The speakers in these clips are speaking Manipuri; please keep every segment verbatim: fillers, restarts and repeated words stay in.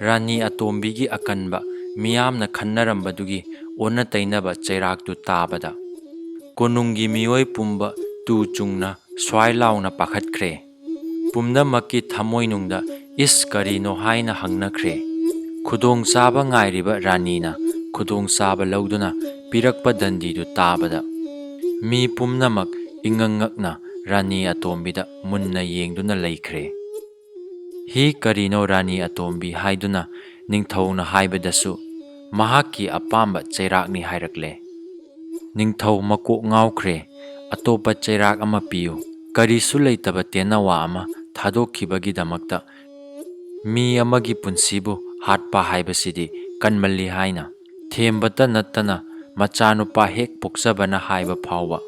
ꯔꯥꯅꯤ ꯑꯇꯣꯝꯕꯤꯒꯤ ꯑꯀꯟꯕ, ꯃꯤꯌꯥꯝꯅ ꯈꯟꯅꯔꯝꯕꯗꯨꯒꯤ ꯑꯣꯟꯅ ꯇꯩꯅꯕ ꯆꯩꯔꯥꯛꯇꯨ ꯇꯥꯕꯗ, ꯀꯣꯅꯨꯡꯒꯤ ꯃꯤꯑꯣꯏ ꯄꯨꯝꯕ ꯇꯨ ꯆꯨꯡꯅ ꯁ꯭ꯋꯥꯏ ꯂꯥꯎꯅ ꯄꯥꯈꯠꯈ꯭ꯔꯦ꯫ ꯄꯨꯝꯅꯃꯛꯀꯤ ꯊꯃꯣꯏꯅꯨꯡꯗ "ꯏꯁ, ꯀꯔꯤꯅꯣ?" ꯍꯥꯏꯅ ꯍꯪꯅꯈ꯭ꯔꯦ꯫ ꯈꯨꯗꯣꯡꯆꯥꯕ ꯉꯥꯏꯔꯤꯕ ꯔꯥꯅꯤꯅ ꯈꯨꯗꯣꯡꯆꯥꯕ ꯂꯧꯗꯨꯅ ꯄꯤꯔꯛꯄ ꯗꯟꯗꯤꯗꯨ ꯇꯥꯕꯗ, ꯃꯤ ꯄꯨꯝꯅꯃꯛ ꯏꯉꯛ ꯉꯛꯅ ꯔꯥꯅꯤ ꯑꯇꯣꯝꯕꯤꯗ ꯃꯨꯟꯅ ꯌꯦꯡꯗꯨꯅ ꯂꯩꯈ꯭ꯔꯦ꯫ "ꯍꯤ, ꯀꯔꯤꯅꯣ ꯔꯥꯅꯤ ꯑꯇꯣꯝꯕꯤ?" ꯍꯥꯏꯗꯨꯅ ꯅꯤꯡꯊꯧꯅ ꯍꯥꯏꯕꯗꯁꯨ, "ꯃꯍꯥꯛꯀꯤ ꯑꯄꯥꯝꯕ ꯆꯩꯔꯥꯛꯅꯤ" ꯍꯥꯏꯔꯛꯂꯦ꯫ ꯅꯤꯡꯊꯧ ꯃꯀꯣꯛ ꯉꯥꯎꯈ꯭ꯔꯦ꯫ "ꯑꯇꯣꯞꯄ ꯆꯩꯔꯥꯛ ꯑꯃ ꯄꯤꯌꯨ꯫ ꯀꯔꯤꯁꯨ ꯂꯩꯇꯕ ꯇꯦꯅꯋꯥ ꯑꯃ ꯊꯥꯗꯣꯛꯈꯤꯕꯒꯤꯗꯃꯛꯇ ꯃꯤ ꯑꯃꯒꯤ ꯄꯨꯟꯁꯤꯕꯨ ꯍꯥꯠꯄ ꯍꯥꯏꯕꯁꯤꯗꯤ ꯀꯟꯃꯜꯂꯤ" ꯍꯥꯏꯅ꯫ ꯊꯦꯝꯕꯇ ꯅꯠꯇꯅ ꯃꯆꯥꯅꯨꯄꯥ ꯍꯦꯛ ꯄꯣꯛꯆꯕꯅ ꯍꯥꯏꯕ ꯐꯥꯎꯕ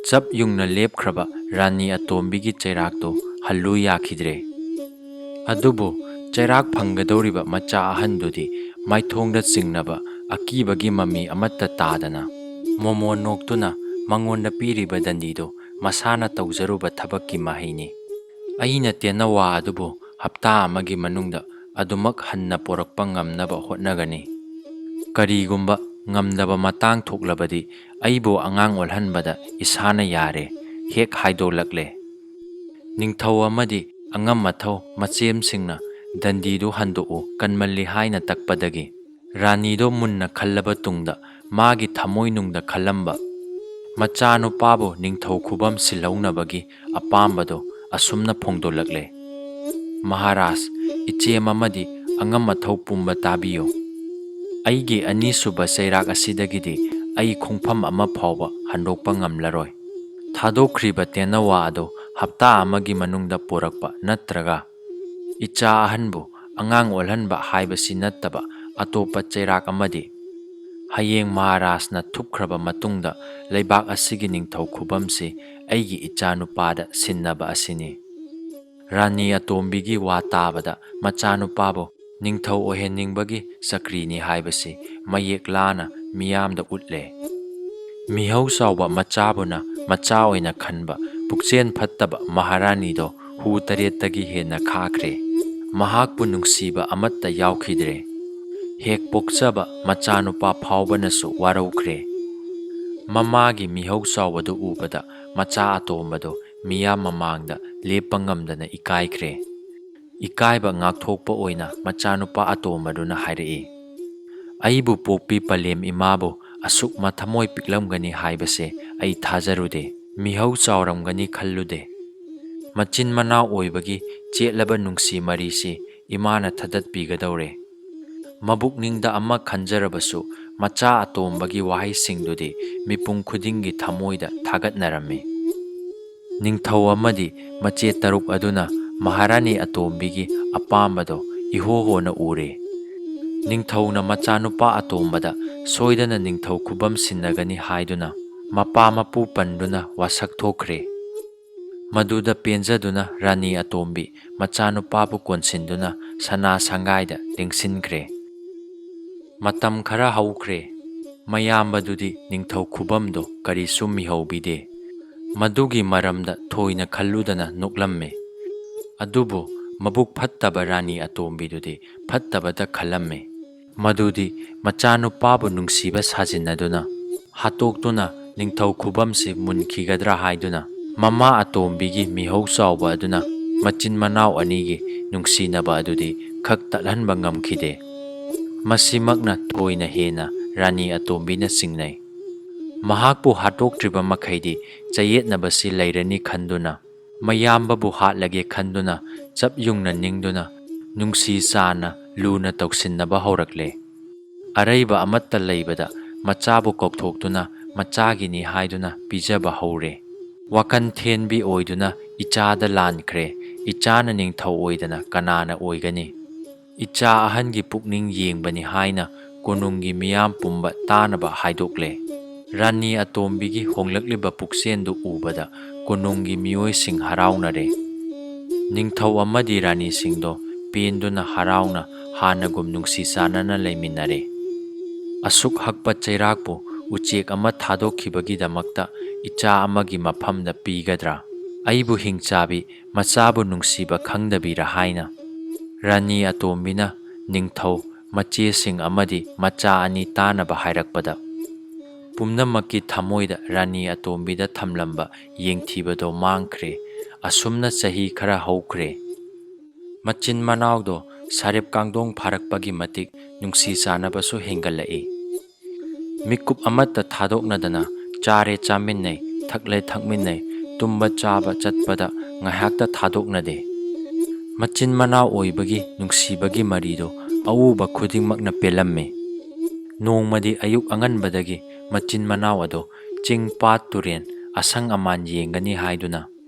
ꯆꯞ ꯌꯨꯡꯅ ꯂꯦꯞꯈ꯭ꯔꯕ ꯔꯥꯅꯤ ꯑꯇꯣꯝꯕꯤꯒꯤ ꯆꯩꯔꯥꯛꯇꯨ ꯍꯜꯂꯨ ꯌꯥꯈꯤꯗ꯭ꯔꯦ꯫ ꯑꯗꯨꯕꯨ ꯆꯩꯔꯥꯛ ꯐꯪꯒꯗꯧꯔꯤꯕ ꯃꯆꯥ ꯑꯍꯟꯗꯨꯗꯤ ꯃꯥꯏꯊꯣꯡꯗ ꯆꯤꯡꯅꯕ, ꯑꯀꯤꯕꯒꯤ ꯃꯃꯤ ꯑꯃꯠꯇ ꯇꯥꯗꯅ ꯃꯣꯃꯣꯟ ꯅꯣꯛꯇꯨꯅ ꯃꯉꯣꯟꯗ ꯄꯤꯔꯤꯕ ꯗꯟꯗꯤꯗꯨ ꯃꯁꯥꯅ ꯇꯧꯖꯔꯨꯕ ꯊꯕꯛꯀꯤ ꯃꯍꯩꯅꯤ꯫ "ꯑꯩꯅ ꯇꯦꯅꯋꯥ ꯑꯗꯨꯕꯨ ꯍꯞꯇꯥ ꯑꯃꯒꯤ ꯃꯅꯨꯡꯗ ꯑꯗꯨꯃꯛ ꯍꯟꯅ ꯄꯣꯔꯛꯄ ꯉꯝꯅꯕ ꯍꯣꯠꯅꯒꯅꯤ꯫ ꯀꯔꯤꯒꯨꯝꯕ ꯉꯝꯗꯕ ꯃꯇꯥꯡ ꯊꯣꯛꯂꯕꯗꯤ ꯑꯩꯕꯨ ꯑꯉꯥꯡ ꯑꯣꯜꯍꯟꯕꯗ ꯏꯁꯥꯅ ꯌꯥꯔꯦ" ꯍꯦꯛ ꯍꯥꯏꯗꯣꯛꯂꯛꯂꯦ꯫ ꯅꯤꯡꯊꯧ ꯑꯃꯗꯤ ꯑꯉꯝ ꯑꯊꯧ ꯃꯆꯦꯝꯁꯤꯡꯅ "ꯗꯟꯗꯤꯗꯨ ꯍꯟꯗꯣꯛꯎ, ꯀꯟꯃꯜꯂꯤ" ꯍꯥꯏꯅ ꯇꯛꯄꯗꯒꯤ, ꯔꯥꯅꯤꯗꯣ ꯃꯨꯟꯅ ꯈꯜꯂꯕ ꯇꯨꯡꯗ ꯃꯥꯒꯤ ꯊꯃꯣꯏꯅꯨꯡꯗ ꯈꯜꯂꯝꯕ ꯃꯆꯥꯅꯨꯄꯥꯕꯨ ꯅꯤꯡꯊꯧ ꯈꯨꯕꯝ ꯁꯤꯜꯍꯧꯅꯕꯒꯤ ꯑꯄꯥꯝꯕꯗꯣ ꯑꯁꯨꯝꯅ ꯐꯣꯡꯗꯣꯛꯂꯛꯂꯦ: "ꯃꯍꯥꯔꯥꯖ, ꯏꯆꯦꯝ ꯑꯃꯗꯤ ꯑꯉꯝ ꯑꯊꯧ ꯄꯨꯝꯕ ꯇꯥꯕꯤꯌꯨ꯫ ꯑꯩꯒꯤ ꯑꯅꯤꯁꯨꯕ ꯆꯩꯔꯥꯛ ꯑꯁꯤꯗꯒꯤꯗꯤ ꯑꯩ ꯈꯣꯡꯐꯝ ꯑꯃ ꯐꯥꯎꯕ ꯍꯟꯗꯣꯛꯄ ꯉꯝꯂꯔꯣꯏ꯫ ꯊꯥꯗꯣꯛꯈ꯭ꯔꯤꯕ ꯇꯦꯅꯋꯥ ꯑꯗꯨ ꯍꯞꯇꯥ ꯑꯃꯒꯤ ꯃꯅꯨꯡꯗ ꯄꯨꯔꯛꯄ ꯅꯠꯇ꯭ꯔꯒ ꯏꯆꯥ ꯑꯍꯟꯕꯨ ꯑꯉꯥꯡ ꯑꯣꯜꯍꯟꯕ ꯍꯥꯏꯕꯁꯤ ꯅꯠꯇꯕ ꯑꯇꯣꯞꯄ ꯆꯩꯔꯥꯛ ꯑꯃꯗꯤ ꯍꯌꯦꯡ ꯃꯍꯥꯔꯥꯖꯅ ꯊꯨꯞꯈ꯭ꯔꯕ ꯃꯇꯨꯡꯗ ꯂꯩꯕꯥꯛ ꯑꯁꯤꯒꯤ ꯅꯤꯡꯊꯧ ꯈꯨꯕꯝꯁꯤ ꯑꯩꯒꯤ ꯏꯆꯥꯅꯨꯄꯥꯗ ꯁꯤꯟꯅꯕ ꯑꯁꯤꯅꯤ"꯫ ꯔꯥꯅꯤ ꯑꯇꯣꯝꯕꯤꯒꯤ ꯋꯥ ꯇꯥꯕꯗ ꯃꯆꯥꯅꯨꯄꯥꯕꯨ ꯅꯤꯡꯊꯧ ꯑꯣꯏꯍꯟꯅꯤꯡꯕꯒꯤ ꯆꯀ꯭ꯔꯤꯅꯤ ꯍꯥꯏꯕꯁꯤ ꯃꯌꯦꯛ ꯂꯥꯅ ꯃꯤꯌꯥꯝꯗ ꯎꯠꯂꯦ꯫ ꯃꯤꯍꯧ ꯆꯥꯎꯕ ꯃꯆꯥꯕꯨꯅ ꯃꯆꯥ ꯑꯣꯏꯅ ꯈꯟꯕ ꯄꯨꯛꯆꯦꯜ ꯐꯠꯇꯕ ꯃꯍꯥꯔꯥꯅꯤꯗꯣ ꯍꯨ ꯇꯔꯦꯠꯇꯒꯤ ꯍꯦꯟꯅ ꯈꯥꯈ꯭ꯔꯦ꯫ ꯃꯍꯥꯛꯄꯨ ꯅꯨꯡꯁꯤꯕ ꯑꯃꯠꯇ ꯌꯥꯎꯈꯤꯗ꯭ꯔꯦ꯫ ꯍꯦꯛ ꯄꯣꯛꯆꯕ ꯃꯆꯥꯅꯨꯄꯥ ꯐꯥꯎꯕꯅꯁꯨ ꯋꯥꯔꯧꯈ꯭ꯔꯦ꯫ ꯃꯃꯥꯒꯤ ꯃꯤꯍꯧ ꯆꯥꯎꯕꯗꯨ ꯎꯕꯗ ꯃꯆꯥ ꯑꯇꯣꯝꯕꯗꯨ ꯃꯤꯌꯥꯝ ꯃꯃꯥꯡꯗ ꯂꯦꯞꯄ ꯉꯝꯗꯅ ꯏꯀꯥꯏꯈ꯭ꯔꯦ꯫ ꯏꯀꯥꯏꯕ ꯉꯥꯛꯊꯣꯛꯄ ꯑꯣꯏꯅ ꯃꯆꯥꯅꯨꯄꯥ ꯑꯇꯣꯝꯕꯗꯨꯅ ꯍꯥꯏꯔꯛꯏ, "ꯑꯩꯕꯨ ꯄꯣꯛꯄꯤ ꯄꯂꯦꯝ ꯏꯃꯥꯕꯨ ꯑꯁꯨꯛ ꯃꯊꯃꯣꯏ ꯄꯤꯛꯂꯝꯒꯅꯤ ꯍꯥꯏꯕꯁꯦ ꯑꯩ ꯊꯥꯖꯔꯨꯗꯦ꯫ ꯃꯤꯍꯧ ꯆꯥꯎꯔꯝꯒꯅꯤ ꯈꯜꯂꯨꯗꯦ꯫ ꯃꯆꯤꯟ ꯃꯅꯥꯎ ꯑꯣꯏꯕꯒꯤ ꯆꯦꯠꯂꯕ ꯅꯨꯡꯁꯤ ꯃꯔꯤꯁꯤ ꯏꯃꯥꯅ ꯊꯗꯠꯄꯤꯒꯗꯧꯔꯦ꯫" ꯃꯕꯨꯛꯅꯤꯡꯗ ꯑꯃ ꯈꯟꯖꯔꯕꯁꯨ, ꯃꯆꯥ ꯑꯇꯣꯝꯕꯒꯤ ꯋꯥꯍꯩꯁꯤꯡꯗꯨꯗꯤ ꯃꯤꯄꯨꯝ ꯈꯨꯗꯤꯡꯒꯤ ꯊꯃꯣꯏꯗ ꯊꯥꯒꯠꯅꯔꯝꯃꯤ꯫ ꯅꯤꯡꯊꯧ ꯑꯃꯗꯤ ꯃꯆꯦ ꯇꯔꯨꯛ ꯑꯗꯨꯅ ꯃꯍꯥꯔꯥꯅꯤ ꯑꯇꯣꯝꯕꯤꯒꯤ ꯑꯄꯥꯝꯕꯗꯣ ꯏꯍꯣ ꯍꯣꯅ ꯎꯔꯦ꯫ ꯅꯤꯡꯊꯧꯅ ꯃꯆꯥꯅꯨꯄꯥ ꯑꯇꯣꯝꯕꯗ ꯁꯣꯏꯗꯅ ꯅꯤꯡꯊꯧ ꯈꯨꯕꯝ ꯁꯤꯟꯅꯒꯅꯤ ꯍꯥꯏꯗꯨꯅ ꯃꯄꯥ ꯃꯄꯨ ꯄꯟꯗꯨꯅ ꯋꯥꯁꯛ ꯊꯣꯛꯈ꯭ꯔꯦ꯫ ꯃꯗꯨꯗ ꯄꯦꯟꯖꯗꯨꯅ ꯔꯥꯅꯤ ꯑꯇꯣꯝꯕꯤ ꯃꯆꯥꯅꯨꯄꯥꯕꯨ ꯀꯣꯟꯁꯤꯟꯗꯨꯅ ꯁꯅꯥ ꯁꯪꯒꯥꯏꯗ ꯂꯦꯡꯁꯤꯟꯈ꯭ꯔꯦ꯫ ꯃꯇꯝ ꯈꯔ ꯍꯧꯈ꯭ꯔꯦ꯫ ꯃꯌꯥꯝꯕꯗꯨꯗꯤ ꯅꯤꯡꯊꯧ ꯈꯨꯕꯝꯗꯣ ꯀꯔꯤꯁꯨ ꯃꯤꯍꯧꯕꯤꯗꯦ꯫ ꯃꯗꯨꯒꯤ ꯃꯔꯝꯗ ꯊꯣꯏꯅ ꯈꯜꯂꯨꯗꯅ ꯅꯣꯛꯂꯝꯃꯤ꯫ ꯑꯗꯨꯕꯨ ꯃꯕꯨꯛ ꯐꯠꯇꯕ ꯔꯥꯅꯤ ꯑꯇꯣꯝꯕꯤꯗꯨꯗꯤ ꯐꯠꯇꯕꯇ ꯈꯜꯂꯝꯃꯤ꯫ ꯃꯗꯨꯗꯤ ꯃꯆꯥꯅꯨꯄꯥꯕꯨ ꯅꯨꯡꯁꯤꯕ ꯁꯥꯖꯤꯟꯅꯗꯨꯅ ꯍꯥꯠꯇꯣꯛꯇꯨꯅ ꯅꯤꯡꯊꯧ ꯈꯨꯕꯝꯁꯤ ꯃꯨꯟꯈꯤꯒꯗ꯭ꯔꯥ ꯍꯥꯏꯗꯨꯅ ꯃꯃꯥ ꯑꯇꯣꯝꯕꯤꯒꯤ ꯃꯤꯍꯧ ꯆꯥꯎꯕ ꯑꯗꯨꯅ ꯃꯆꯤꯟ ꯃꯅꯥꯎ ꯑꯅꯤꯒꯤ ꯅꯨꯡꯁꯤꯅꯕ ꯑꯗꯨꯗꯤ ꯈꯛ ꯇꯠꯍꯟꯕ ꯉꯝꯈꯤꯗꯦ꯫ ꯃꯁꯤꯃꯛꯅ ꯊꯣꯏꯅ ꯍꯦꯟꯅ ꯔꯥꯅꯤ ꯑꯇꯣꯝꯕꯤꯅ ꯆꯤꯡꯅꯩ꯫ ꯃꯍꯥꯛꯄꯨ ꯍꯥꯠꯇꯣꯛꯇ꯭ꯔꯤꯕ ꯃꯈꯩꯗꯤ ꯆꯌꯦꯠꯅꯕꯁꯤ ꯂꯩꯔꯅꯤ ꯈꯟꯗꯨꯅ, ꯃꯌꯥꯝꯕꯕꯨ ꯍꯥꯠꯂꯒꯦ ꯈꯟꯗꯨꯅ ꯆꯞ ꯌꯨꯡꯅ ꯅꯤꯡꯗꯨꯅ ꯅꯨꯡꯁꯤ ꯆꯥꯟꯅ ꯂꯨꯅ ꯇꯧꯁꯤꯟꯅꯕ ꯍꯧꯔꯛꯂꯦ꯫ ꯑꯔꯩꯕ ꯑꯃꯠꯇ ꯂꯩꯕꯗ ꯃꯆꯥꯕꯨ ꯀꯧꯊꯣꯛꯇꯨꯅ ꯃꯆꯥꯒꯤꯅꯤ ꯍꯥꯏꯗꯨꯅ ꯄꯤꯖꯕ ꯍꯧꯔꯦ꯫ ꯋꯥꯈꯜ ꯊꯦꯟꯕꯤ ꯑꯣꯏꯗꯨꯅ ꯏꯆꯥꯗ ꯂꯥꯟꯈ꯭ꯔꯦ, ꯏꯆꯥꯅ ꯅꯤꯡꯊꯧ ꯑꯣꯏꯗꯅ ꯀꯅꯥꯅ ꯑꯣꯏꯒꯅꯤ? ꯏꯆꯥ ꯑꯍꯟꯒꯤ ꯄꯨꯛꯅꯤꯡ ꯌꯦꯡꯕꯅꯤ ꯍꯥꯏꯅ ꯀꯣꯅꯨꯡꯒꯤ ꯃꯤꯌꯥꯝ ꯄꯨꯝꯕ ꯇꯥꯅꯕ ꯍꯥꯏꯗꯣꯛꯂꯦ꯫ ꯔꯥꯅꯤ ꯑꯇꯣꯝꯕꯤꯒꯤ ꯍꯣꯡꯂꯛꯂꯤꯕ ꯄꯨꯛꯆꯦꯜꯗꯨ ꯎꯕꯗ ꯀꯣꯅꯨꯡꯒꯤ ꯃꯤꯑꯣꯏꯁꯤꯡ ꯍꯔꯥꯎꯅꯔꯦ꯫ ꯅꯤꯡꯊꯧ ꯑꯃꯗꯤ ꯔꯥꯅꯤꯁꯤꯡꯗꯣ ꯄꯦꯟꯗꯨꯅ ꯍꯔꯥꯎꯅ ꯍꯥꯟꯅꯒꯨꯝ ꯅꯨꯡꯁꯤ ꯆꯥꯟꯅꯅ ꯂꯩꯃꯤꯟꯅꯔꯦ꯫ ꯑꯁꯨꯛ ꯍꯛꯄ ꯆꯩꯔꯥꯛꯄꯨ ꯎꯆꯦꯛ ꯑꯃ ꯊꯥꯗꯣꯛꯈꯤꯕꯒꯤꯗꯃꯛꯇ ꯏꯆꯥ ꯑꯃꯒꯤ ꯃꯐꯝꯗ ꯄꯤꯒꯗ꯭ꯔꯥ? ꯑꯩꯕꯨ ꯍꯤꯡꯆꯥꯕꯤ, ꯃꯆꯥꯕꯨ ꯅꯨꯡꯁꯤꯕ ꯈꯪꯗꯕꯤꯔꯥ ꯍꯥꯏꯅ꯫ ꯔꯥꯅꯤ ꯑꯇꯣꯝꯕꯤꯅ ꯅꯤꯡꯊꯧ, ꯃꯆꯦꯁꯤꯡ ꯑꯃꯗꯤ ꯃꯆꯥ ꯑꯅꯤ ꯇꯥꯅꯕ ꯍꯥꯏꯔꯛꯄꯗ, ꯄꯨꯝꯅꯃꯛꯀꯤ ꯊꯃꯣꯏꯗ ꯔꯥꯅꯤ ꯑꯇꯣꯝꯕꯤꯗ ꯊꯝꯂꯝꯕ ꯌꯦꯡꯊꯤꯕꯗꯣ ꯃꯥꯡꯈ꯭ꯔꯦ꯫ ꯑꯁꯨꯝꯅ ꯆꯍꯤ ꯈꯔ ꯍꯧꯈ꯭ꯔꯦ꯫ ꯃꯆꯤꯟ ꯃꯅꯥꯎꯗꯣ ꯁꯥꯔꯦꯞ ꯀꯥꯡꯗꯣꯡ ꯐꯥꯔꯛꯄꯒꯤ ꯃꯇꯤꯛ ꯅꯨꯡꯁꯤ ꯆꯥꯟꯅꯕꯁꯨ ꯍꯦꯟꯒꯠꯂꯛꯏ꯫ ꯃꯤꯀꯨꯞ ꯑꯃꯠꯇ ꯊꯥꯗꯣꯛꯅꯗꯅ ꯆꯥꯔꯦ ꯆꯥꯃꯤꯟꯅꯩ, ꯊꯛꯂꯦ ꯊꯛꯃꯤꯟꯅꯩ, ꯇꯨꯝꯕ ꯆꯥꯕ ꯆꯠꯄꯗ ꯉꯥꯏꯍꯥꯛꯇ ꯊꯥꯗꯣꯛꯅꯗꯦ꯫ ꯃꯆꯤꯟ ꯃꯅꯥꯎ ꯑꯣꯏꯕꯒꯤ ꯅꯨꯡꯁꯤꯕꯒꯤ ꯃꯔꯤꯗꯨ ꯑꯎꯕ ꯈꯨꯗꯤꯡꯃꯛꯅ ꯄꯦꯜꯂꯝꯃꯤ꯫ ꯅꯣꯡꯃꯗꯤ ꯑꯌꯨꯛ ꯑꯉꯟꯕꯗꯒꯤ ꯃꯆꯤꯟ ꯃꯅꯥꯎ ꯑꯗꯨ ꯆꯤꯡ, ꯄꯥꯠ, ꯇꯨꯔꯦꯟ, ꯑꯁꯪ ꯑꯃꯥꯟ ꯌꯦꯡꯒꯅꯤ ꯍꯥꯏꯗꯨꯅ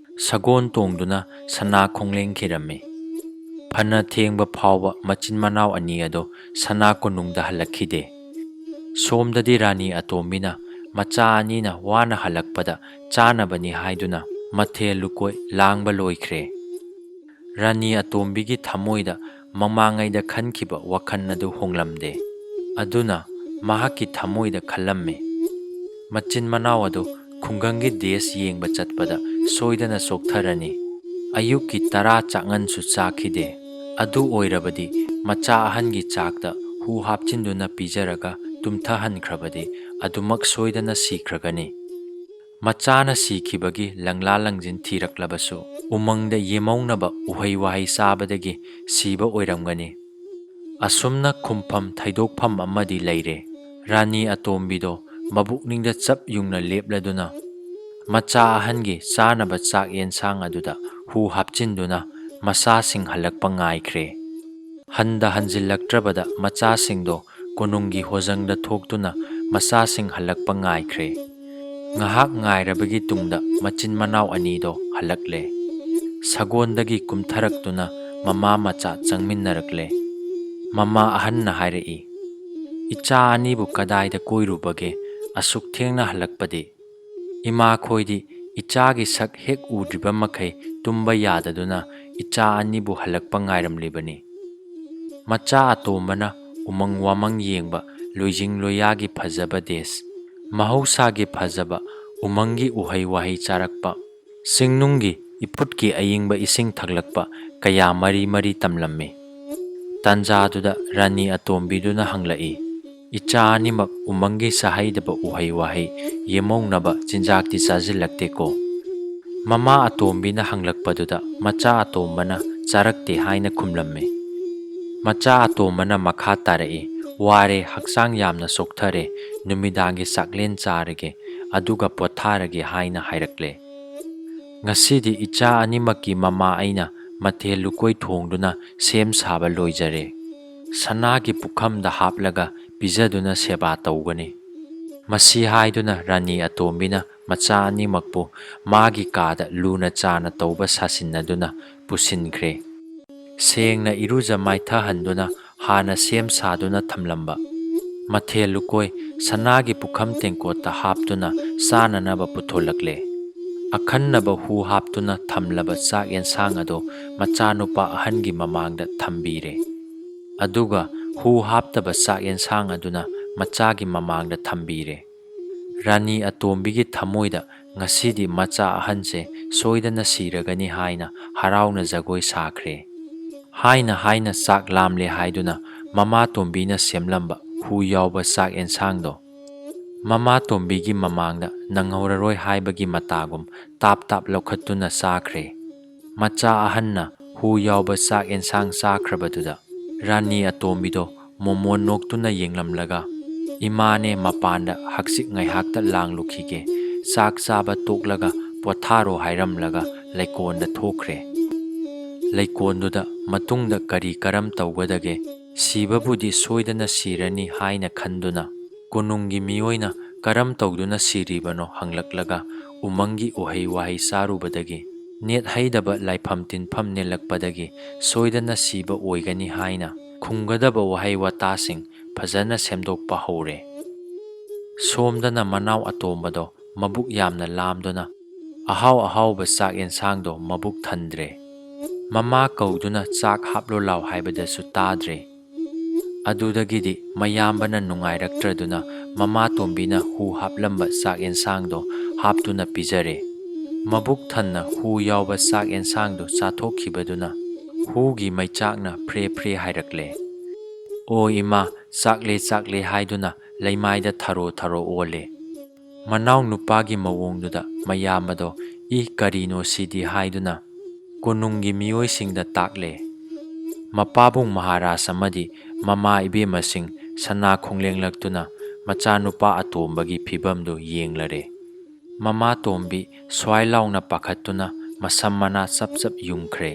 ꯁꯒꯣꯜ ꯇꯣꯡꯗꯨꯅ ꯁꯅꯥ ꯈꯣꯡꯂꯦꯟ ꯈꯤꯔꯝꯃꯤ꯫ ꯐꯅ ꯊꯦꯡꯕ ꯐꯥꯎꯕ ꯃꯆꯤꯟ ꯃꯅꯥꯎ ꯑꯅꯤ ꯑꯗꯨ ꯁꯅꯥ ꯀꯣꯅꯨꯡꯗ ꯍꯜꯂꯛꯈꯤꯗꯦ꯫ ꯁꯣꯝꯗꯗꯤ ꯔꯥꯅꯤ ꯑꯇꯣꯝꯕꯤꯅ ꯃꯆꯥ ꯑꯅꯤꯅ ꯋꯥꯅ ꯍꯜꯂꯛꯄꯗ ꯆꯥꯅꯕꯅꯤ ꯍꯥꯏꯗꯨꯅ ꯃꯊꯦꯜ ꯂꯨꯀꯣꯏ ꯂꯥꯡꯕ ꯂꯣꯏꯈ꯭ꯔꯦ꯫ ꯔꯥꯅꯤ ꯑꯇꯣꯝꯕꯤꯒꯤ ꯊꯃꯣꯏꯗ ꯃꯃꯥꯡꯉꯩꯗ ꯈꯟꯈꯤꯕ ꯋꯥꯈꯜ ꯑꯗꯨ ꯍꯣꯡꯂꯝꯗꯦ꯫ ꯑꯗꯨꯅ ꯃꯍꯥꯛꯀꯤ ꯊꯃꯣꯏꯗ ꯈꯜꯂꯝꯃꯤ, ꯃꯆꯤꯟ ꯃꯅꯥꯎ ꯑꯗꯨ ꯈꯨꯡꯒꯪꯒꯤ ꯗꯦꯁ ꯌꯦꯡꯕ ꯆꯠꯄꯗ ꯁꯣꯏꯗꯅ ꯆꯣꯛꯊꯔꯅꯤ꯫ ꯑꯌꯨꯛꯀꯤ ꯇꯔꯥ ꯆꯥꯛꯉꯟꯁꯨ ꯆꯥꯈꯤꯗꯦ꯫ ꯑꯗꯨ ꯑꯣꯏꯔꯕꯗꯤ ꯃꯆꯥ ꯑꯍꯟꯒꯤ ꯆꯥꯛꯇ ꯍꯨ ꯍꯥꯞꯆꯤꯟꯗꯨꯅ ꯄꯤꯖꯔꯒ ꯇꯨꯝꯊꯍꯟꯈ꯭ꯔꯕꯗꯤ ꯑꯗꯨꯃꯛ ꯁꯣꯏꯗꯅ ꯁꯤꯈ꯭ꯔꯒꯅꯤ꯫ ꯃꯆꯥꯅ ꯁꯤꯈꯤꯕꯒꯤ ꯂꯪꯂꯥ ꯂꯪꯖꯤꯟ ꯊꯤꯔꯛꯂꯕꯁꯨ ꯎꯃꯪꯗ ꯌꯦꯃꯧꯅꯕ ꯎꯍꯩ ꯋꯥꯍꯩ ꯆꯥꯕꯗꯒꯤ ꯁꯤꯕ ꯑꯣꯏꯔꯝꯒꯅꯤ꯫ ꯑꯁꯨꯝꯅ ꯈꯨꯝꯐꯝ ꯊꯩꯗꯣꯛꯐꯝ ꯑꯃꯗꯤ ꯂꯩꯔꯦ꯫ ꯔꯥꯅꯤ ꯑꯇꯣꯝꯕꯤꯗꯣ ꯃꯕꯨꯛꯅꯤꯡꯗ ꯆꯞ ꯌꯨꯡꯅ ꯂꯦꯞꯂꯗꯨꯅ ꯃꯆꯥ ꯑꯍꯟꯒꯤ ꯆꯥꯅꯕ ꯆꯥꯛ ꯌꯦꯟꯁꯥꯡ ꯑꯗꯨꯗ ꯍꯨ ꯍꯥꯞꯆꯤꯟꯗꯨꯅ ꯃꯆꯥꯁꯤꯡ ꯍꯜꯂꯛꯄ ꯉꯥꯏꯈ꯭ꯔꯦ꯫ ꯍꯟꯗ ꯍꯟꯖꯤꯜꯂꯛꯇ꯭ꯔꯕꯗ ꯃꯆꯥꯁꯤꯡꯗꯣ ꯀꯣꯅꯨꯡꯒꯤ ꯍꯣꯖꯪꯗ ꯊꯣꯛꯇꯨꯅ ꯃꯆꯥꯁꯤꯡ ꯍꯜꯂꯛꯄ ꯉꯥꯏꯈ꯭ꯔꯦ꯫ ꯉꯥꯏꯍꯥꯛ ꯉꯥꯏꯔꯕꯒꯤ ꯇꯨꯡꯗ ꯃꯆꯤꯟ ꯃꯅꯥꯎ ꯑꯅꯤꯗꯣ ꯍꯜꯂꯛꯂꯦ꯫ ꯁꯒꯣꯜꯗꯒꯤ ꯀꯨꯝꯊꯔꯛꯇꯨꯅ ꯃꯃꯥ ꯃꯆꯥ ꯆꯪꯃꯤꯟꯅꯔꯛꯂꯦ꯫ ꯃꯃꯥ ꯑꯍꯟꯅ ꯍꯥꯏꯔꯛꯏ, "ꯏꯆꯥ ꯑꯅꯤꯕꯨ ꯀꯗꯥꯏꯗ ꯀꯣꯏꯔꯨꯕꯒꯦ? ꯑꯁꯨꯛ ꯊꯦꯡꯅ ꯍꯜꯂꯛꯄꯗꯤ?" ꯏꯃꯥꯈꯣꯏꯗꯤ ꯏꯆꯥꯒꯤ ꯁꯛ ꯍꯦꯛ ꯎꯗ꯭ꯔꯤꯕ ꯃꯈꯩ ꯇꯨꯝꯕ ꯌꯥꯗꯗꯨꯅ ꯏꯆꯥ ꯑꯅꯤꯕꯨ ꯍꯜꯂꯛꯄ ꯉꯥꯏꯔꯝꯂꯤꯕꯅꯤ꯫ ꯃꯆꯥ ꯑꯇꯣꯝꯕꯅ ꯎꯃꯪ ꯋꯥꯃꯪ ꯌꯦꯡꯕ, ꯂꯣꯏꯖꯤꯡ ꯂꯣꯏꯌꯥꯒꯤ ꯐꯖꯕ ꯗꯦꯁ, ꯃꯍꯧꯁꯥꯒꯤ ꯐꯖꯕ, ꯎꯃꯪꯒꯤ ꯎꯍꯩ ꯋꯥꯍꯩ ꯆꯥꯔꯛꯄ, ꯆꯤꯡꯅꯨꯡꯒꯤ ꯏꯐꯨꯠꯀꯤ ꯑꯏꯪꯕ ꯏꯁꯤꯡ ꯊꯛꯂꯛꯄ ꯀꯌꯥ ꯃꯔꯤ ꯃꯔꯤ ꯇꯝꯂꯝꯃꯤ꯫ ꯇꯥꯟꯖꯥꯗꯨꯗ ꯔꯥꯅꯤ ꯑꯇꯣꯝꯕꯤꯗꯨꯅ ꯍꯪꯂꯛꯏ, "ꯏꯆꯥ ꯑꯅꯤꯃꯛ ꯎꯃꯪꯒꯤ ꯆꯥꯍꯩꯗꯕ ꯎꯍꯩ ꯋꯥꯍꯩ, ꯌꯦꯃꯧꯅꯕ ꯆꯤꯟꯖꯥꯛꯇꯤ ꯆꯥꯁꯤꯜꯂꯛꯇꯦꯀꯣ?" ꯃꯃꯥ ꯑꯇꯣꯝꯕꯤꯅ ꯍꯪꯂꯛꯄꯗꯨꯗ ꯃꯆꯥ ꯑꯇꯣꯝꯕꯅ ꯆꯥꯔꯛꯇꯦ ꯍꯥꯏꯅ ꯈꯨꯝꯂꯝꯃꯤ꯫ ꯃꯆꯥ ꯑꯇꯣꯝꯕꯅ ꯃꯈꯥ ꯇꯥꯔꯛꯏ, "ꯋꯥꯔꯦ, ꯍꯛꯆꯥꯡ ꯌꯥꯝꯅ ꯆꯣꯛꯊꯔꯦ, ꯅꯨꯃꯤꯗꯥꯡꯒꯤ ꯆꯥꯛꯂꯦꯟ ꯆꯥꯔꯒꯦ, ꯑꯗꯨꯒ ꯄꯣꯊꯥꯔꯒꯦ" ꯍꯥꯏꯅ ꯍꯥꯏꯔꯛꯂꯦ꯫ ꯉꯁꯤꯗꯤ ꯏꯆꯥ ꯑꯅꯤꯃꯛꯀꯤ ꯃꯃꯥ ꯑꯩꯅ ꯃꯊꯦꯜ ꯂꯨꯀꯣꯏ ꯊꯣꯡꯗꯨꯅ ꯁꯦꯝ ꯁꯥꯕ ꯂꯣꯏꯖꯔꯦ꯫ ꯁꯅꯥꯒꯤ ꯄꯨꯈꯝꯗ ꯍꯥꯞꯂꯒ ꯄꯤꯖꯗꯨꯅ ꯁꯦꯕꯥ ꯇꯧꯒꯅꯤ꯫ ꯃꯁꯤ ꯍꯥꯏꯗꯨꯅ ꯔꯥꯅꯤ ꯑꯇꯣꯝꯕꯤꯅ ꯃꯆꯥ ꯑꯅꯤꯃꯛꯄꯨ ꯃꯥꯒꯤ ꯀꯥꯗ ꯂꯨꯅ ꯆꯥꯅ ꯇꯧꯕ ꯁꯥꯁꯤꯟꯅꯗꯨꯅ ꯄꯨꯁꯤꯟꯈ꯭ꯔꯦ꯫ ꯁꯦꯡꯅ ꯏꯔꯨꯖ ꯃꯥꯏꯊꯍꯟꯗꯨꯅ ꯍꯥꯟꯅ ꯁꯦꯝ ꯁꯥꯗꯨꯅ ꯊꯝꯂꯝꯕ ꯃꯊꯦꯜ ꯂꯨꯀꯣꯏ ꯁꯅꯥꯒꯤ ꯄꯨꯈꯝ ꯇꯦꯡꯀꯣꯠꯇ ꯍꯥꯞꯇꯨꯅ ꯆꯥꯅꯅꯕ ꯄꯨꯊꯣꯂꯛꯂꯦ꯫ ꯑꯈꯟꯅꯕ ꯍꯨ ꯍꯥꯞꯇꯨꯅ ꯊꯝꯂꯕ ꯆꯥꯛ ꯌꯦꯟꯁꯥꯡ ꯑꯗꯨ ꯃꯆꯥꯅꯨꯄꯥ ꯑꯍꯟꯒꯤ ꯃꯃꯥꯡꯗ ꯊꯝꯕꯤꯔꯦ꯫ ꯑꯗꯨꯒ ꯍꯨ ꯍꯥꯞꯇꯕ ꯆꯥꯛ ꯌꯦꯟꯁꯥꯡ ꯑꯗꯨꯅ ꯃꯆꯥꯒꯤ ꯃꯃꯥꯡꯗ ꯊꯝꯕꯤꯔꯦ꯫ ꯔꯥꯅꯤ ꯑꯇꯣꯝꯕꯤꯒꯤ ꯊꯃꯣꯏꯗ ꯉꯁꯤꯗꯤ ꯃꯆꯥ ꯑꯍꯟꯁꯦ ꯁꯣꯏꯗꯅ ꯁꯤꯔꯒꯅꯤ ꯍꯥꯏꯅ ꯍꯔꯥꯎꯅ ꯖꯒꯣꯏ ꯁꯥꯈ꯭ꯔꯦ꯫ ꯍꯥꯏꯅ ꯍꯥꯏꯅ ꯆꯥꯛ ꯂꯥꯝꯂꯦ ꯍꯥꯏꯗꯨꯅ ꯃꯃꯥ ꯇꯣꯝꯕꯤꯅ ꯁꯦꯝꯂꯝꯕ ꯍꯨ ꯌꯥꯎꯕ ꯆꯥꯛ ꯌꯦꯟꯁꯥꯡꯗꯣ ꯃꯃꯥ ꯇꯣꯝꯕꯤꯒꯤ ꯃꯃꯥꯡꯗ ꯅꯪꯍꯧꯔꯔꯣꯏ ꯍꯥꯏꯕꯒꯤ ꯃꯇꯥꯒꯨꯝ ꯇꯥꯞ ꯇꯥꯞ ꯂꯧꯈꯠꯇꯨꯅ ꯆꯥꯈ꯭ꯔꯦ꯫ ꯃꯆꯥ ꯑꯍꯟꯅ ꯍꯨ ꯌꯥꯎꯕ ꯆꯥꯛ ꯌꯦꯟꯁꯥꯡ ꯆꯥꯈ꯭ꯔꯕꯗꯨꯗ ꯔꯥꯅꯤ ꯑꯇꯣꯝꯕꯤꯗꯣ ꯃꯣꯃꯣꯟ ꯅꯣꯛꯇꯨꯅ ꯌꯦꯡꯂꯝꯂꯒ, "ꯏꯃꯥꯅꯦ, ꯃꯄꯥꯟꯗ ꯍꯛꯆꯤꯛ ꯉꯥꯏꯍꯥꯛꯇ ꯂꯥꯡꯂꯨꯈꯤꯒꯦ, ꯆꯥꯛ ꯆꯥꯕ ꯇꯣꯛꯂꯒ ꯄꯣꯊꯥꯔꯣ" ꯍꯥꯏꯔꯝꯂꯒ ꯂꯩꯀꯣꯟꯗ ꯊꯣꯛꯈ꯭ꯔꯦ꯫ ꯂꯩꯀꯣꯟꯗꯨꯗ ꯃꯇꯨꯡꯗ ꯀꯔꯤ ꯀꯔꯝ ꯇꯧꯒꯗꯒꯦ? ꯁꯤꯕꯕꯨꯗꯤ ꯁꯣꯏꯗꯅ ꯁꯤꯔꯅꯤ ꯍꯥꯏꯅ ꯈꯟꯗꯨꯅ ꯀꯣꯅꯨꯡꯒꯤ ꯃꯤꯑꯣꯏꯅ ꯀꯔꯝ ꯇꯧꯗꯨꯅ ꯁꯤꯔꯤꯕꯅꯣ ꯍꯪꯂꯛꯂꯒ ꯎꯃꯪꯒꯤ ꯎꯍꯩ ꯋꯥꯍꯩ ꯆꯥꯔꯨꯕꯗꯒꯤ, ꯅꯦꯠ ꯍꯩꯗꯕ ꯂꯥꯏꯐꯝ ꯇꯤꯟꯐꯝ ꯅꯦꯜꯂꯛꯄꯗꯒꯤ ꯁꯣꯏꯗꯅ ꯁꯤꯕ ꯑꯣꯏꯒꯅꯤ ꯍꯥꯏꯅ ꯈꯨꯝꯒꯗꯕ ꯋꯥꯍꯩ ꯋꯥꯇꯥꯁꯤꯡ ꯐꯖꯅ ꯁꯦꯝꯗꯣꯛꯄ ꯍꯧꯔꯦ꯫ ꯁꯣꯝꯗꯅ ꯃꯅꯥꯎ ꯑꯇꯣꯝꯕꯗꯣ ꯃꯕꯨꯛ ꯌꯥꯝꯅ ꯂꯥꯝꯗꯨꯅ ꯑꯍꯥꯎ ꯑꯍꯥꯎꯕ ꯆꯥꯛ ꯌꯦꯟꯁꯥꯡꯗꯣ ꯃꯕꯨꯛ ꯊꯟꯗ꯭ꯔꯦ꯫ ꯃꯃꯥ ꯀꯧꯗꯨꯅ ꯆꯥꯛ ꯍꯥꯞꯂꯣ ꯂꯥꯎ ꯍꯥꯏꯕꯗꯁꯨ ꯇꯥꯗ꯭ꯔꯦ꯫ ꯑꯗꯨꯗꯒꯤꯗꯤ ꯃꯌꯥꯝꯕꯅ ꯅꯨꯡꯉꯥꯏꯔꯛꯇ꯭ꯔꯗꯨꯅ ꯃꯃꯥ ꯇꯣꯝꯕꯤꯅ ꯍꯨ ꯍꯥꯞꯂꯝꯕ ꯆꯥꯛ ꯌꯦꯟꯁꯥꯡꯗꯣ ꯍꯥꯞꯇꯨꯅ ꯄꯤꯖꯔꯦ꯫ ꯃꯕꯨꯛ ꯊꯟꯅ ꯍꯨ ꯌꯥꯎꯕ ꯆꯥꯛ ꯌꯦꯟꯁꯥꯡꯗꯨ ꯆꯥꯊꯣꯛꯈꯤꯕꯗꯨꯅ ꯍꯨꯒꯤ ꯃꯩꯆꯥꯛꯅ ꯐ꯭ꯔꯦ ꯐ꯭ꯔꯦ ꯍꯥꯏꯔꯛꯂꯦ꯫ "ꯑꯣ ꯏꯃꯥ, ꯆꯥꯛꯂꯦ, ꯆꯥꯛꯂꯦ" ꯍꯥꯏꯗꯨꯅ ꯂꯩꯃꯥꯏꯗ ꯊꯔꯣ ꯊꯔꯣ ꯑꯣꯜꯂꯦ꯫ ꯃꯅꯥꯎ ꯅꯨꯄꯥꯒꯤ ꯃꯑꯣꯡꯗꯨꯗ ꯃꯌꯥꯝ ꯑꯗꯣ "ꯏ, ꯀꯔꯤꯅꯣ ꯁꯤꯗꯤ?" ꯍꯥꯏꯗꯨꯅ ꯀꯣꯅꯨꯡꯒꯤ ꯃꯤꯑꯣꯏꯁꯤꯡꯗ ꯇꯥꯛꯂꯦ꯫ ꯃꯄꯥꯕꯨꯡ ꯃꯍꯥꯔꯥꯖ ꯑꯃꯗꯤ ꯃꯃꯥ ꯏꯕꯦꯝꯃꯁꯤꯡ ꯁꯅꯥ ꯈꯣꯡꯂꯦꯡꯂꯛꯇꯨꯅ ꯃꯆꯥꯅꯨꯄꯥ ꯑꯇꯣꯝꯕꯒꯤ ꯐꯤꯕꯝꯗꯨ ꯌꯦꯡꯂꯔꯦ꯫ ꯃꯃꯥ ꯇꯣꯝꯕꯤ ꯁ꯭ꯋꯥꯏ ꯂꯥꯎꯅ ꯄꯥꯈꯠꯇꯨꯅ ꯃꯁꯝ ꯃꯅꯥ ꯆꯞ ꯆꯞ ꯌꯨꯡꯈ꯭ꯔꯦ꯫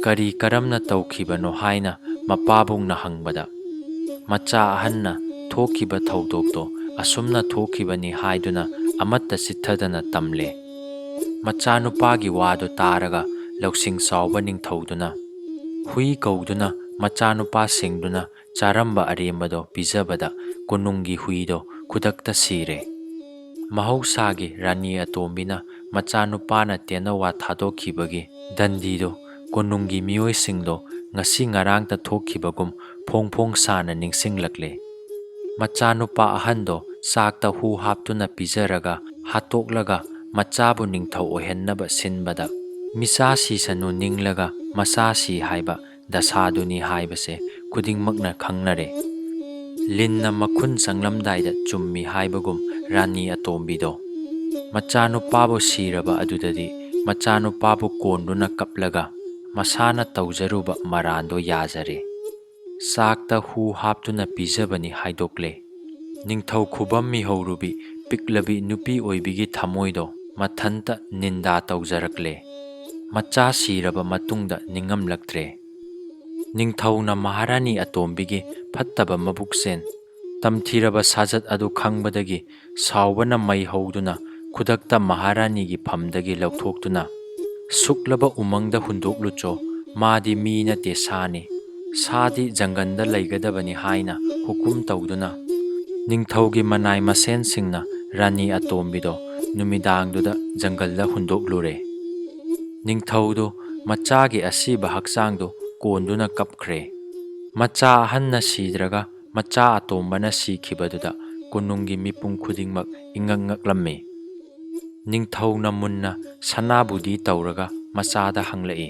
ꯀꯔꯤ ꯀꯔꯝꯅ ꯇꯧꯈꯤꯕꯅꯣ ꯍꯥꯏꯅ ꯃꯄꯥꯕꯨꯡꯅ ꯍꯪꯕꯗ, ꯃꯆꯥ ꯑꯍꯟꯅ ꯊꯣꯛꯈꯤꯕ ꯊꯧꯗꯣꯛꯇꯣ ꯑꯁꯨꯝꯅ ꯊꯣꯛꯈꯤꯕꯅꯤ ꯍꯥꯏꯗꯨꯅ ꯑꯃꯠꯇ ꯆꯤꯠꯊꯗꯅ ꯇꯝꯂꯦ꯫ ꯃꯆꯥꯅꯨꯄꯥꯒꯤ ꯋꯥꯗꯨ ꯇꯥꯔꯒ ꯂꯧꯁꯤꯡ ꯆꯥꯎꯕ ꯅꯤꯡꯊꯧꯗꯨꯅ ꯍꯨꯏ ꯀꯧꯗꯨꯅ ꯃꯆꯥꯅꯨꯄꯥꯁꯤꯡꯗꯨꯅ ꯆꯥꯔꯝꯕ ꯑꯔꯦꯝꯕꯗꯣ ꯄꯤꯖꯕꯗ ꯀꯣꯅꯨꯡꯒꯤ ꯍꯨꯏꯗꯣ ꯈꯨꯗꯛꯇ ꯁꯤꯔꯦ꯫ ꯃꯍꯧꯁꯥꯒꯤ ꯔꯥꯅꯤ ꯑꯇꯣꯝꯕꯤꯅ ꯃꯆꯥꯅꯨꯄꯥꯅ ꯇꯦꯟꯅꯋꯥ ꯊꯥꯗꯣꯛꯈꯤꯕꯒꯤ ꯗꯟꯗꯤꯗꯣ ꯀꯣꯅꯨꯡꯒꯤ ꯃꯤꯑꯣꯏꯁꯤꯡꯗꯣ ꯉꯁꯤ ꯉꯔꯥꯡꯇ ꯊꯣꯛꯈꯤꯕꯒꯨꯝ ꯐꯣꯡ ꯐꯣꯡ ꯁꯥꯅ ꯅꯤꯡꯁꯤꯡꯂꯛꯂꯦ꯫ ꯃꯆꯥꯅꯨꯄꯥ ꯑꯍꯟꯗꯣ ꯆꯥꯛꯇ ꯍꯨ ꯍꯥꯞꯇꯨꯅ ꯄꯤꯖꯔꯒ ꯍꯥꯠꯇꯣꯛꯂꯒ ꯃꯆꯥꯕꯨ ꯅꯤꯡꯊꯧ ꯑꯣꯏꯍꯟꯅꯕ ꯁꯤꯟꯕꯗ, ꯃꯤꯆꯥ ꯁꯤꯁꯅꯨ ꯅꯤꯡꯂꯒ ꯃꯆꯥ ꯁꯤ ꯍꯥꯏꯕ ꯗꯁꯥꯗꯨꯅꯤ ꯍꯥꯏꯕꯁꯦ ꯈꯨꯗꯤꯡꯃꯛꯅ ꯈꯪꯅꯔꯦ꯫ ꯂꯤꯟꯅ ꯃꯈꯨꯟ ꯆꯪꯂꯝꯗꯥꯏꯗ ꯆꯨꯝꯃꯤ ꯍꯥꯏꯕꯒꯨꯝ ꯔꯥꯅꯤ ꯑꯇꯣꯝꯕꯤꯗꯣ ꯃꯆꯥꯅꯨꯄꯥꯕꯨ ꯁꯤꯔꯕ ꯑꯗꯨꯗꯗꯤ ꯃꯆꯥꯅꯨꯄꯥꯕꯨ ꯀꯣꯟꯗꯨꯅ ꯀꯞꯂꯒ ꯃꯁꯥꯅ ꯇꯧꯖꯔꯨꯕ ꯃꯔꯥꯟꯗꯣ ꯌꯥꯖꯔꯦ꯫ ꯆꯥꯛꯇ ꯍꯨ ꯍꯥꯞꯇꯨꯅ ꯄꯤꯖꯕꯅꯤ ꯍꯥꯏꯗꯣꯛꯂꯦ꯫ ꯅꯤꯡꯊꯧ ꯈꯨꯕꯝ ꯃꯤꯍꯧꯔꯨꯕꯤ ꯄꯤꯛꯂꯕꯤ ꯅꯨꯄꯤ ꯑꯣꯏꯕꯤꯒꯤ ꯊꯃꯣꯏꯗꯣ ꯃꯊꯟꯇ ꯅꯤꯟꯗꯥ ꯇꯧꯖꯔꯛꯂꯦ꯫ ꯃꯆꯥ ꯁꯤꯔꯕ ꯃꯇꯨꯡꯗ ꯅꯤꯡꯉꯝꯂꯛꯇ꯭ꯔꯦ꯫ ꯅꯤꯡꯊꯧꯅ ꯃꯍꯥꯔꯥꯅꯤ ꯑꯇꯣꯝꯕꯤꯒꯤ ꯐꯠꯇꯕ ꯃꯕꯨꯛꯆꯦꯜ, ꯇꯝꯊꯤꯔꯕ ꯁꯥꯖꯠ ꯑꯗꯨ ꯈꯪꯕꯗꯒꯤ ꯁꯥꯎꯕꯅ ꯃꯩ ꯍꯧꯗꯨꯅ ꯈꯨꯗꯛꯇ ꯃꯍꯥꯔꯥꯅꯤꯒꯤ ꯐꯝꯗꯒꯤ ꯂꯧꯊꯣꯛꯇꯨꯅ, "ꯁꯨꯛꯂꯕ ꯎꯃꯪꯗ ꯍꯨꯟꯗꯣꯛꯂꯨꯆꯣ, ꯃꯥꯗꯤ ꯃꯤ ꯅꯠꯇꯦ, ꯁꯥꯅꯤ꯫ ꯁꯥꯗꯤ ꯖꯪꯒꯜꯗ ꯂꯩꯒꯗꯕꯅꯤ" ꯍꯥꯏꯅ ꯍꯨꯀꯨꯝ ꯇꯧꯗꯨꯅ, ꯅꯤꯡꯊꯧꯒꯤ ꯃꯅꯥꯏ ꯃꯁꯦꯟꯁꯤꯡꯅ ꯔꯥꯅꯤ ꯑꯇꯣꯝꯕꯤꯗꯣ ꯅꯨꯃꯤꯗꯥꯡꯗꯨꯗ ꯖꯪꯒꯜꯗ ꯍꯨꯟꯗꯣꯛꯂꯨꯔꯦ꯫ ꯅꯤꯡꯊꯧꯗꯨ ꯃꯆꯥꯒꯤ ꯑꯁꯤꯕ ꯍꯛꯆꯥꯡꯗꯨ ꯀꯣꯟꯗꯨꯅ ꯀꯞꯈ꯭ꯔꯦ꯫ ꯃꯆꯥ ꯑꯍꯟꯅ ꯁꯤꯗ꯭ꯔꯒ ꯃꯆꯥ ꯑꯇꯣꯝꯕꯅ ꯁꯤꯈꯤꯕꯗꯨꯗ ꯀꯣꯅꯨꯡꯒꯤ ꯃꯤꯄꯨꯝ ꯈꯨꯗꯤꯡꯃꯛ ꯏꯉꯛ ꯉꯛꯂꯝꯃꯤ꯫ ꯅꯤꯡꯊꯧꯅ ꯃꯨꯟꯅ ꯁꯅꯥꯕꯨꯗꯤ ꯇꯧꯔꯒ ꯃꯆꯥꯗ ꯍꯪꯂꯛꯏ,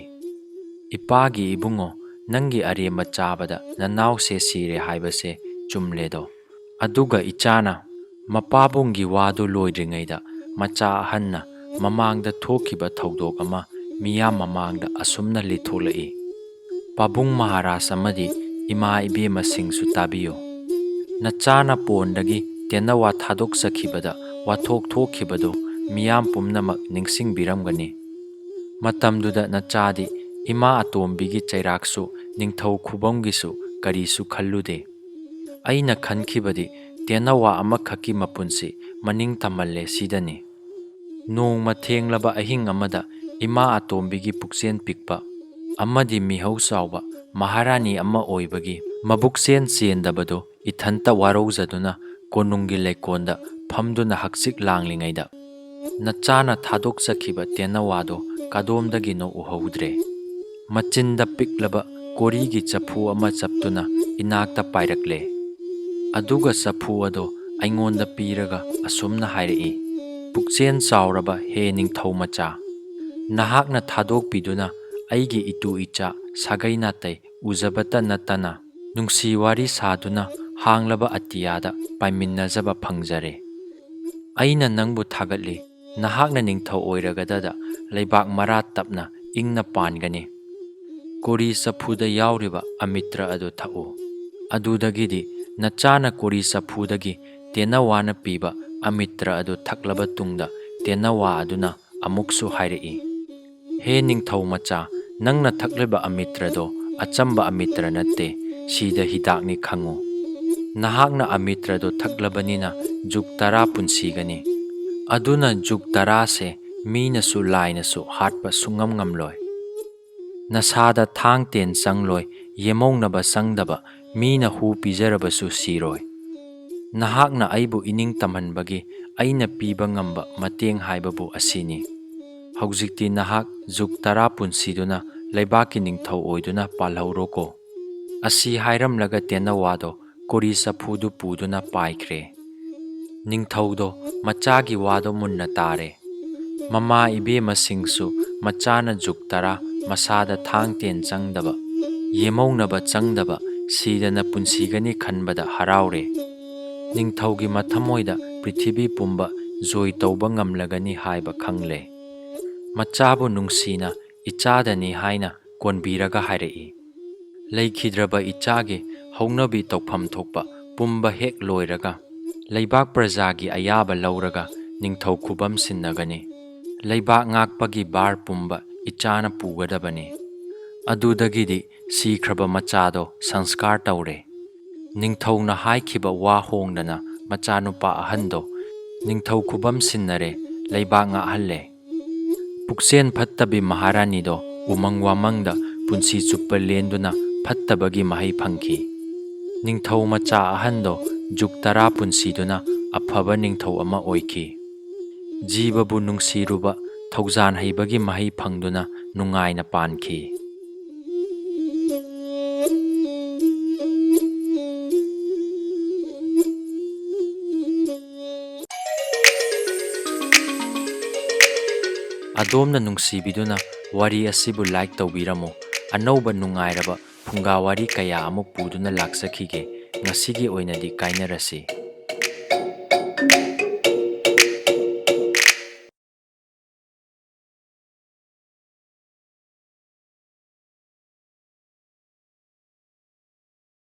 "ꯏꯄꯥꯒꯤ ꯏꯕꯨꯡꯉꯣ, ꯅꯪꯒꯤ ꯑꯔꯦꯝꯕ ꯆꯥꯕꯗ ꯅꯅꯥꯎꯁꯦ ꯁꯤꯔꯦ ꯍꯥꯏꯕꯁꯦ ꯆꯨꯝꯂꯦꯗꯣ꯫ ꯑꯗꯨꯒ ꯏꯆꯥꯅ" ꯃꯄꯥꯕꯨꯡꯒꯤ ꯋꯥꯗꯨ ꯂꯣꯏꯗ꯭ꯔꯤꯉꯩꯗ ꯃꯆꯥ ꯑꯍꯟꯅ ꯃꯃꯥꯡꯗ ꯊꯣꯛꯈꯤꯕ ꯊꯧꯗꯣꯛ ꯑꯃ ꯃꯤꯌꯥꯝ ꯃꯃꯥꯡꯗ ꯑꯁꯨꯝꯅ ꯂꯤꯊꯣꯛꯂꯛꯏ꯫ "ꯄꯥꯕꯨꯡ ꯃꯍꯥꯔꯥꯖ ꯑꯃꯗꯤ ꯏꯃꯥ ꯏꯕꯦꯝꯃꯁꯤꯡꯁꯨ ꯇꯥꯕꯤꯌꯨ꯫ ꯅꯆꯥꯅ ꯄꯣꯟꯗꯒꯤ ꯇꯦꯅꯋꯥ ꯊꯥꯗꯣꯛꯆꯈꯤꯕꯗ ꯋꯥꯊꯣꯛ ꯊꯣꯛꯈꯤꯕꯗꯨ ꯃꯤꯌꯥꯝ ꯄꯨꯝꯅꯃꯛ ꯅꯤꯡꯁꯤꯡꯕꯤꯔꯝꯒꯅꯤ꯫ ꯃꯇꯝꯗꯨꯗ ꯅꯆꯥꯗꯤ ꯏꯃꯥ ꯑꯇꯣꯝꯕꯤꯒꯤ ꯆꯩꯔꯥꯛꯁꯨ ꯅꯤꯡꯊꯧ ꯈꯨꯕꯝꯒꯤꯁꯨ ꯀꯔꯤꯁꯨ ꯈꯜꯂꯨꯗꯦ꯫ ꯑꯩꯅ ꯈꯟꯈꯤꯕꯗꯤ ꯇꯦꯅꯋꯥ ꯑꯃꯈꯛꯀꯤ ꯃꯄꯨꯟꯁꯤ ꯃꯅꯤꯡ ꯇꯝꯍꯜꯂꯦ ꯁꯤꯗꯅꯤ꯫ ꯅꯣꯡꯃ ꯊꯦꯡꯂꯕ ꯑꯍꯤꯡ ꯑꯃꯗ ꯏꯃꯥ ꯑꯇꯣꯝꯕꯤꯒꯤ ꯄꯨꯛꯆꯦꯟ ꯄꯤꯛꯄ ꯑꯃꯗꯤ ꯃꯤꯍꯧ ꯆꯥꯎꯕ ꯃꯍꯥꯔꯥꯅꯤ ꯑꯃ ꯑꯣꯏꯕꯒꯤ ꯃꯕꯨꯛꯆꯦꯟ ꯆꯦꯟꯗꯕꯗꯨ ꯏꯊꯟꯇ ꯋꯥꯔꯧꯖꯗꯨꯅ ꯀꯣꯅꯨꯡꯒꯤ ꯂꯩꯀꯣꯜꯗ ꯐꯝꯗꯨꯅ ꯍꯛꯆꯤꯛ ꯂꯥꯡꯂꯤꯉꯩꯗ ꯅꯆꯥꯅ ꯊꯥꯗꯣꯛꯆꯈꯤꯕ ꯇꯦꯅꯋꯥꯗꯣ ꯀꯗꯣꯝꯗꯒꯤꯅꯣ ꯎꯍꯧꯗ꯭ꯔꯦ꯫ ꯃꯆꯤꯟꯗ ꯄꯤꯛꯂꯕ ꯀꯣꯔꯤꯒꯤ ꯆꯐꯨ ꯑꯃ ꯆꯞꯇꯨꯅ ꯏꯅꯥꯛꯇ ꯄꯥꯏꯔꯛꯂꯦ꯫ ꯑꯗꯨꯒ ꯆꯐꯨ ꯑꯗꯣ ꯑꯩꯉꯣꯟꯗ ꯄꯤꯔꯒ ꯑꯁꯨꯝꯅ ꯍꯥꯏꯔꯛꯏ, 'ꯄꯨꯛꯆꯦꯟ ꯆꯥꯎꯔꯕ ꯍꯦ ꯅꯤꯡꯊꯧ ꯃꯆꯥ, ꯅꯍꯥꯛꯅ ꯊꯥꯗꯣꯛꯄꯤꯗꯨꯅ ꯑꯩꯒꯤ ꯏꯇꯨ ꯏꯆꯥ ꯁꯥꯒꯩ ꯅꯥꯇꯩ ꯎꯖꯕꯇ ꯅꯠꯇꯅ ꯅꯨꯡꯁꯤ ꯋꯥꯔꯤ ꯁꯥꯗꯨꯅ ꯍꯥꯡꯂꯕ ꯑꯇꯤꯌꯥꯗ ꯄꯥꯏꯃꯤꯟꯅꯖꯕ ꯐꯪꯖꯔꯦ꯫ ꯑꯩꯅ ꯅꯪꯕꯨ ꯊꯥꯒꯠꯂꯤ꯫ ꯅꯍꯥꯛꯅ ꯅꯤꯡꯊꯧ ꯑꯣꯏꯔꯒꯗꯗ ꯂꯩꯕꯥꯛ ꯃꯔꯥ ꯇꯞꯅ ꯏꯪꯅ ꯄꯥꯟꯒꯅꯤ꯫ ꯀꯣꯔꯤ ꯆꯐꯨꯗ ꯌꯥꯎꯔꯤꯕ ꯑꯃꯤꯇ꯭ꯔ ꯑꯗꯨ ꯊꯛꯎ꯫ ꯑꯗꯨꯗꯒꯤꯗꯤ ꯅꯆꯥꯅ ꯀꯣꯔꯤ ꯆꯐꯨꯗꯒꯤ ꯇꯦꯅꯋꯥꯅ ꯄꯤꯕ ꯑꯃꯤꯇ꯭ꯔ ꯑꯗꯨ ꯊꯛꯂꯕ ꯇꯨꯡꯗ ꯇꯦꯅꯋꯥ ꯑꯗꯨꯅ ꯑꯃꯨꯛꯁꯨ ꯍꯥꯏꯔꯛꯏ, 'ꯍꯦ ꯅꯤꯡꯊꯧ ꯃꯆꯥ, ꯅꯪꯅ ꯊꯛꯂꯤꯕ ꯑꯃꯤꯇ꯭ꯔꯗꯣ ꯑꯆꯝꯕ ꯑꯃꯤꯇ꯭ꯔ ꯅꯠꯇꯦ, ꯁꯤꯗ ꯍꯤꯗꯥꯛꯅꯤ ꯈꯪꯉꯨ꯫ ꯅꯍꯥꯛꯅ ꯑꯃꯤꯇ꯭ꯔꯗꯣ ꯊꯛꯂꯕꯅꯤꯅ ꯖꯨꯛ ꯇꯔꯥ ꯄꯨꯟꯁꯤꯒꯅꯤ꯫ ꯑꯗꯨꯅ ꯖꯨꯛ ꯇꯔꯥꯁꯦ ꯃꯤꯅꯁꯨ ꯂꯥꯏꯅꯁꯨ ꯍꯥꯠꯄ ꯁꯨꯡꯉꯝ ꯉꯝꯂꯣꯏ꯫ ꯅꯁꯥꯗ ꯊꯥꯡ ꯇꯦꯟ ꯆꯪꯂꯣꯏ, ꯌꯦꯃꯧꯅꯕ ꯆꯪꯗꯕ, ꯃꯤꯅ ꯍꯨ ꯄꯤꯖꯔꯕꯁꯨ ꯁꯤꯔꯣꯏ꯫ ꯅꯍꯥꯛꯅ ꯑꯩꯕꯨ ꯏꯅꯤꯡ ꯇꯝꯍꯟꯕꯒꯤ ꯑꯩꯅ ꯄꯤꯕ ꯉꯝꯕ ꯃꯇꯦꯡ ꯍꯥꯏꯕꯕꯨ ꯑꯁꯤꯅꯤ꯫ ꯍꯧꯖꯤꯛꯇꯤ ꯅꯍꯥꯛ ꯖꯨꯛ ꯇꯔꯥ ꯄꯨꯟꯁꯤꯗꯨꯅ ꯂꯩꯕꯥꯛꯀꯤ ꯅꯤꯡꯊꯧ ꯑꯣꯏꯗꯨꯅ ꯄꯥꯜꯍꯧꯔꯣꯀꯣ।' ꯑꯁꯤ ꯍꯥꯏꯔꯝꯂꯒ ꯇꯦꯅꯋꯥꯗꯣ ꯀꯣꯔꯤ ꯆꯐꯨꯗꯨ ꯄꯨꯗꯨꯅ ꯄꯥꯏꯈ꯭ꯔꯦ꯫ ꯅꯤꯡꯊꯧꯗꯣ ꯃꯆꯥꯒꯤ ꯋꯥꯗꯣ ꯃꯨꯟꯅ ꯇꯥꯔꯦ꯫ ꯃꯃꯥ ꯏꯕꯦꯝꯃꯁꯤꯡꯁꯨ ꯃꯆꯥꯅ ꯖꯨꯛ ꯇꯔꯥ ꯃꯁꯥꯗ ꯊꯥꯡ ꯇꯦꯟ ꯆꯪꯗꯕ, ꯌꯦꯃꯧꯅꯕ ꯆꯪꯗꯕ, ꯁꯤꯗꯅ ꯄꯨꯟꯁꯤꯒꯅꯤ ꯈꯟꯕꯗ ꯍꯔꯥꯎꯔꯦ꯫ ꯅꯤꯡꯊꯧꯒꯤ ꯃꯊꯃꯣꯏꯗ ꯄ꯭ꯔꯤꯊꯤꯕꯤ ꯄꯨꯝꯕ ꯖꯣꯏ ꯇꯧꯕ ꯉꯝꯂꯒꯅꯤ ꯍꯥꯏꯕ ꯈꯪꯂꯦ꯫ ꯃꯆꯥꯕꯨ ꯅꯨꯡꯁꯤꯅ ꯏꯆꯥꯗꯅꯤ ꯍꯥꯏꯅ ꯀꯣꯟꯕꯤꯔꯒ ꯍꯥꯏꯔꯛꯏ꯫ ꯂꯩꯈꯤꯗ꯭ꯔꯕ ꯏꯆꯥꯒꯤ ꯍꯧꯅꯕꯤ ꯇꯧꯐꯝ ꯊꯣꯛꯄ ꯄꯨꯝꯕ ꯍꯦꯛ ꯂꯣꯏꯔꯒ, ꯂꯩꯕꯥꯛ ꯄ꯭ꯔꯖꯥꯒꯤ ꯑꯌꯥꯕ ꯂꯧꯔꯒ ꯅꯤꯡꯊꯧ ꯈꯨꯕꯝ ꯁꯤꯟꯅꯒꯅꯤ꯫ ꯂꯩꯕꯥꯛ ꯉꯥꯛꯄꯒꯤ ꯚꯥꯔ ꯄꯨꯝꯕ ꯏꯆꯥꯅ ꯄꯨꯒꯗꯕꯅꯤ꯫ ꯑꯗꯨꯗꯒꯤꯗꯤ ꯁꯤꯈ꯭ꯔꯕ ꯃꯆꯥꯗꯣ ꯁꯪꯁꯀꯥꯔ ꯇꯧꯔꯦ꯫ ꯅꯤꯡꯊꯧꯅ ꯍꯥꯏꯈꯤꯕ ꯋꯥ ꯍꯣꯡꯗꯅ ꯃꯆꯥꯅꯨꯄꯥ ꯑꯍꯟꯗꯣ ꯅꯤꯡꯊꯧ ꯈꯨꯕꯝ ꯁꯤꯟꯅꯔꯦ, ꯂꯩꯕꯥꯛ ꯉꯥꯛꯍꯜꯂꯦ꯫ ꯄꯨꯛꯆꯦꯜ ꯐꯠꯇꯕꯤ ꯃꯍꯥꯔꯥꯅꯤꯗꯣ ꯎꯃꯪ ꯋꯥꯃꯪꯗ ꯄꯨꯟꯁꯤ ꯆꯨꯞꯄ ꯂꯦꯟꯗꯨꯅ ꯐꯠꯇꯕꯒꯤ ꯃꯍꯩ ꯐꯪꯈꯤ꯫ ꯅꯤꯡꯊꯧ ꯃꯆꯥ ꯑꯍꯟꯗꯣ ꯖꯨꯛ ꯇꯔꯥ ꯄꯨꯟꯁꯤꯗꯨꯅ ꯑꯐꯕ ꯅꯤꯡꯊꯧ ꯑꯃ ꯑꯣꯏꯈꯤ꯫ ꯖꯤꯕꯕꯨ ꯅꯨꯡꯁꯤꯔꯨꯕ, ꯊꯧꯖꯥꯟ ꯍꯩꯕꯒꯤ ꯃꯍꯩ ꯐꯪꯗꯨꯅ ꯅꯨꯡꯉꯥꯏꯅ ꯄꯥꯟꯈꯤ꯫ ꯑꯗꯣꯝꯅ ꯅꯨꯡꯁꯤꯕꯤꯗꯨꯅ ꯋꯥꯔꯤ ꯑꯁꯤꯕꯨ like ꯇꯧꯕꯤꯔꯝꯃꯨ꯫ ꯑꯅꯧꯕ ꯅꯨꯡꯉꯥꯏꯔꯕ ꯐꯨꯡꯒꯥ ꯋꯥꯔꯤ ꯀꯌꯥ ꯑꯃꯨꯛ ꯄꯨꯗꯨꯅ ꯂꯥꯛꯆꯈꯤꯒꯦ꯫ ꯉꯁꯤꯒꯤ ꯑꯣꯏꯅꯗꯤ ꯀꯥꯏꯅꯔꯁꯤ꯫